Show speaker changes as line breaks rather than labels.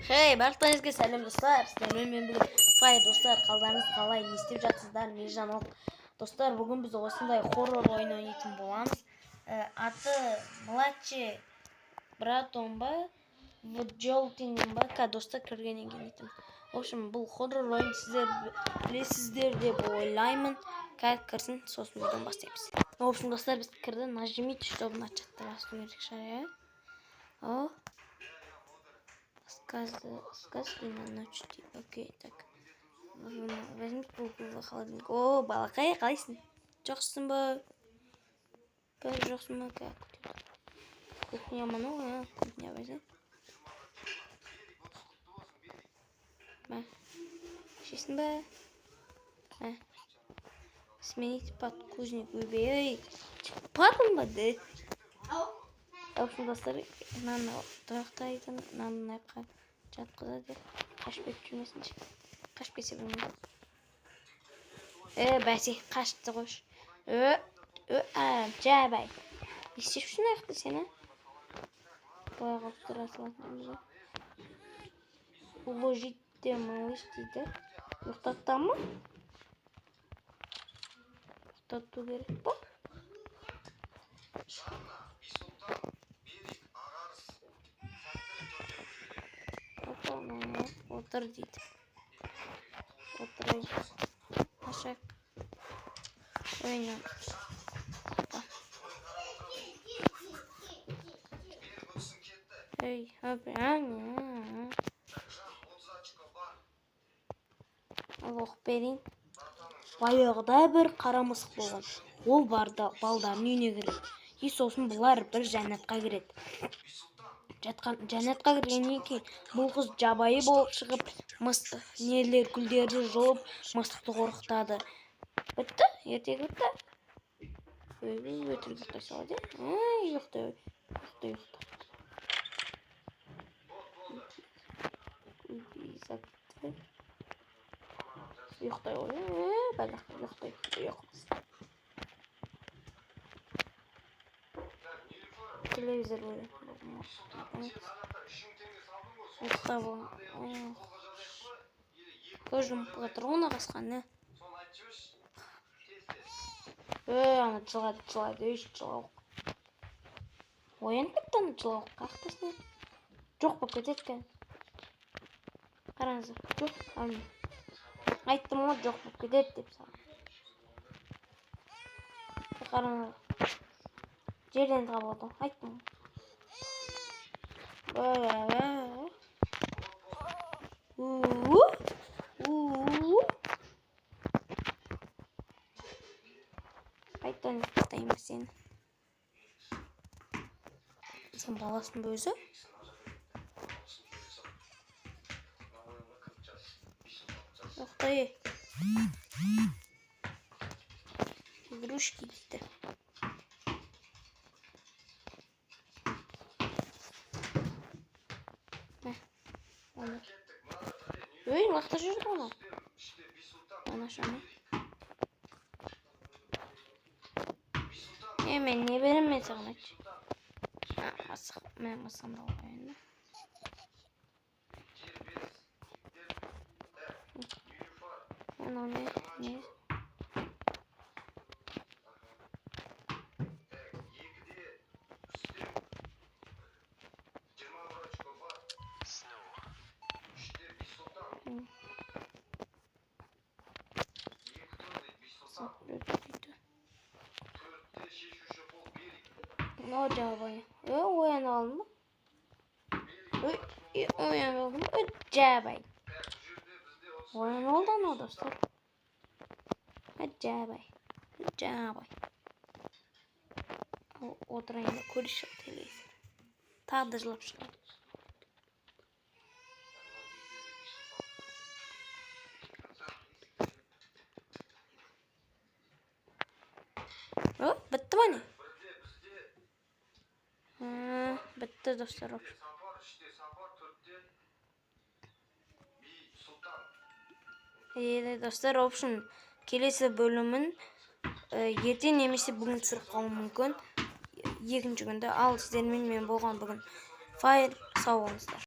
Хей, барлықтарыңызға сәлем, достар! Сіздермен мен бүгін Фай. Достар, қалдарыңыз қалай, не істеп жатсыздар, не жаңалық? Достар, бүгін біз осындай хоррор ойын ойнайтын боламыз. Аты «Младший братом» ба, в желтеньком ба, достар, кіргеннен кейін айтамын. В общем, бұл хоррор ойын, сіздер білесіздер деп ойлаймын. Қазір кірсін, сосын видеоны бастаймыз. В общем, достар, біз кірді. Нажмите, чтобы начать деп басу керек шығар, иә? О, сказки на ночь дейді. Окей, так. Возьмите полку в холодильник. О, балақай, қалайсың? Жоқсың ба? Бәрі жоқсың ба? Как? Кухня много, а? Кухня возьми. Мә. Ішесің ба? Мә. Сменить подгузник. Ойбай, шықпадың ба, де? В общем, достар, мынаны тұрақтайды, мынаны мына жаққа жатқызады, қашып кетіп жүрмесінші. Қашып кетсе, білмеймін. Е, бәсе, қашты қойшы. Ö, ö, ә, жабай. Не істеп жүрсің аяқта сен, а? Былай қойып тұра салатын ғой. Уложить малыш дейді. Ұйықтатта ма? Ұйықтату керек па? Опа, отыр дейді. Отырайын. Ашайық. Ойна. Опа. Ей, хоп, а, а, ал, оқып берейін. Баяғыда бір қара мысық болған. Ол барда балдарының үйіне кіреді. И сосын бұлар бір жәннатқа кіреді. Жатқан жәннатқа кіргеннен кейін бұл қыз жабайы болып шығып, мыс нелер, гүлдерді жұлып, мысықты қорқытады. Бітті, ертегі бітті. Ойбай, өтірік ұйықтай салады, иә? Ай, ұйықта, ұйықта, ұйықта. Ұйықтай ғой, е, бәле, ұйықта, ұйықта, ұйықта. Телевизор көреді. Ұйықта бол. Көз жұмып жатыр ғой мына қасқа, не? Ей, ана жылайды, жылайды, ей, жылауық. Оянып кетті ана жылауық. Қаяқтасың? Жоқ болып кетеді екен. Қараңыздар, жоқ, ана. Айттым ғой, жоқ болып кетеді деп саған. Қараңыздар. Жерден табылады ғой, айттым ғой. У, у. Қайтадан ұйықтаймын сені. Сен баласың ба өзі? Ұйықта, ей. Игрушки дейді. Мә, оны. Ей, лақтырып жіберді ғой анау. Оны ашамын. Е, мен не беремін мен саған, айтшы. А, мысық, мен мысығымды алып қояйын да. Анау не? Не? Дейді. Мынау жабайы. Е, оянып алдым ба? Ой, е, оянып алдым ба? Ой, жабай. Оянып алды анау, достар. Ой, жабай. Жабай. Ал, отырайын да көрейінші телевизор. Тағы да жылап шығады. О, бітті ма, не? А, бітті, достар, в общем. Е, достар, в общем, келесі бөлімін ертең немесе бүгін түсіріп қалуым мүмкін. Екінші күнді. Ал сіздермен мен болған бүгін Файл, сау болыңыздар.